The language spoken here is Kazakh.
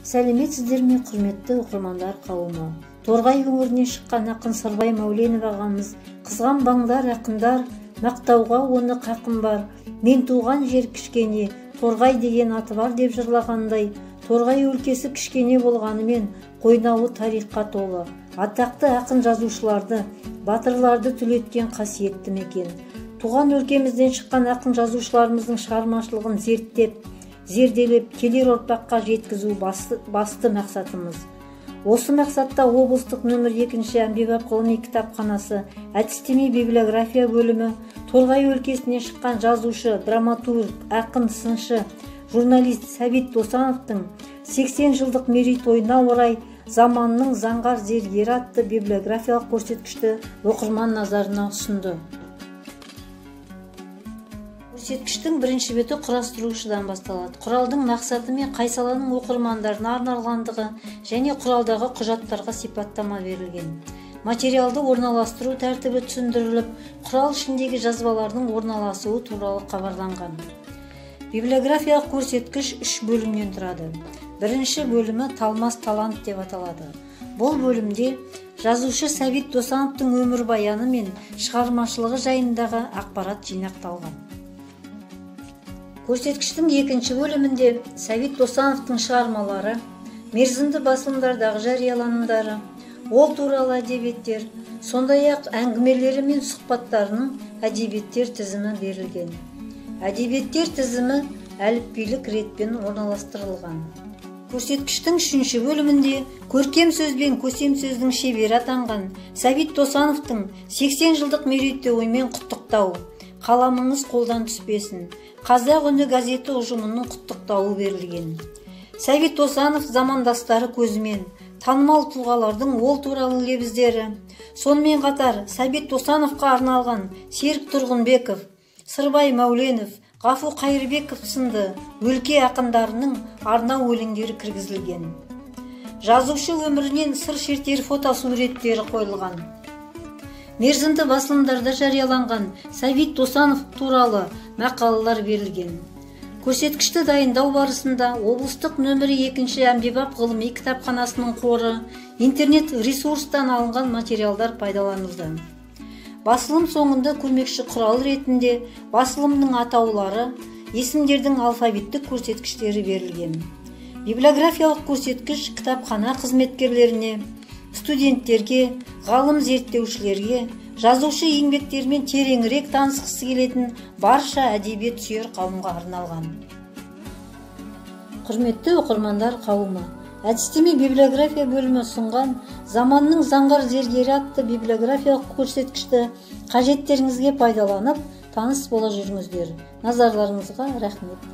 Сәлеметсіздер ме, құрметті оқырмандар қауымы? Торғай өңірінен шыққан ақын Сырбай Мәуленов ағамыз «Қызғанбаңдар, ақындар, мақтауға оны қақым бар, мен туған жер кішкене, Торғай деген аты бар» деп жырлағандай, Торғай өлкесі кішкене болғанымен қойнауы тарихқа толы, атақты ақын жазушыларды, батырларды түлеткен қасиетті мекен. Туған өлкемізден шыққан ақын жазушыларымыздың шығармашылығын зерттеп, зерделеп, келер ұрпаққа жеткізу басты мақсатымыз. Осы мақсатта облыстық нөмір 2 әмбебап ғылыми кітапханасы әдістеме библиография бөлімі Торғай өлкесінен шыққан жазушы, драматург, ақын, сыншы, журналист Сәбит Досановтың 80 жылдық мерейтойына орай «Заманның заңғар зергері» атты библиографиялық көрсеткішті оқырман назарына ұсынды. Көрсеткіштің бірінші беті құрастырушыдан басталады. Құралдың мақсаты мен қай саланың оқырмандарына арналғандығы және құралдағы құжаттарға сипаттама берілген. Материалды орналастыру тәртібі түсіндіріліп, құрал ішіндегі жазбалардың орналасуы туралы хабарланған. Библиографиялық көрсеткіш 3 бөлімнен тұрады. Бірінші бөлімі «Талмас талант» деп аталады. Бұл бөлімде жазушы Сәбит Досановтың өмірбаяны мен шығармашылығы жайындағы ақпарат жинақталған. Көрсеткіштің екінші бөлімінде Сәбит Досановтың шығармалары, мерзімді басылымдардағы жарияланымдары, ол туралы әдебиеттер, сондай-ақ әңгімелері мен сұхбаттарының әдебиеттер тізімі берілген. Әдебиеттер тізімі әліпбилік ретпен орналастырылған. Көрсеткіштің үшінші бөлімінде көркем сөз бен көсем сөздің шебері атанған Сәбит Досановтың 80 жылдық мерейтойымен құттықтау, қаламыңыз қолдан түспесін, Қазақ үні газеті ұжымының құттықтауы берілген. Сәбит Досанов замандастары көзімен, танымал тұлғалардың ол туралы лебіздері, сонымен қатар Сәбит Досановқа арналған Серік Тұрғынбеков, Сырбай Мәуленов, Ғафу Қайырбеков сынды өлке ақындарының арнау өлеңдері кіргізілген. Жазушы өмірінен сыр шертер фотосуреттері қойылған. Мерзімді басылымдарда жарияланған Сәбит Досанов туралы мақалалар берілген. Көрсеткішті дайындау барысында облыстық нөмірі 2 әмбебап ғылыми кітапханасының қоры, интернет ресурстан алынған материалдар пайдаланылды. Басылым соңында көмекші құрал ретінде басылымның атаулары, есімдердің алфавиттік көрсеткіштері берілген. Библиографиялық көрсеткіш кітапхана қызметкерлеріне, студенттерге, ғалым зерттеушілерге, жазушы еңбектерімен тереңірек танысқысы келетін барша әдебиет сүйер қауымға арналған. Құрметті оқырмандар қауымы, әдістеме библиография бөлімі ұсынған «Заманның заңғар зергері» атты библиографиялық көрсеткішті қажеттеріңізге пайдаланып, таныс бола жүріңіздер. Назарларыңызға рахмет.